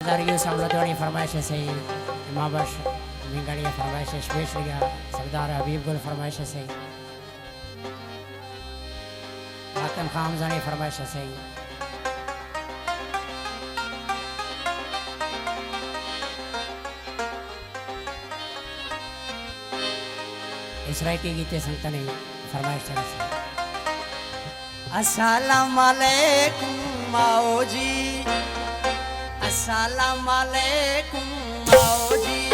سردار یوسف لدھوانی فرمائش سے، امام بخش مینگاڑی فرمائش، پیش لگا سردار حبیب گل فرمائش سے، حاتم خان زنی فرمائش سے۔ اسرائیل کی گیتے سنگتانی فرمائش سے۔ السلام علیکم ماؤ جی، السلام علیکم ماؤ جی۔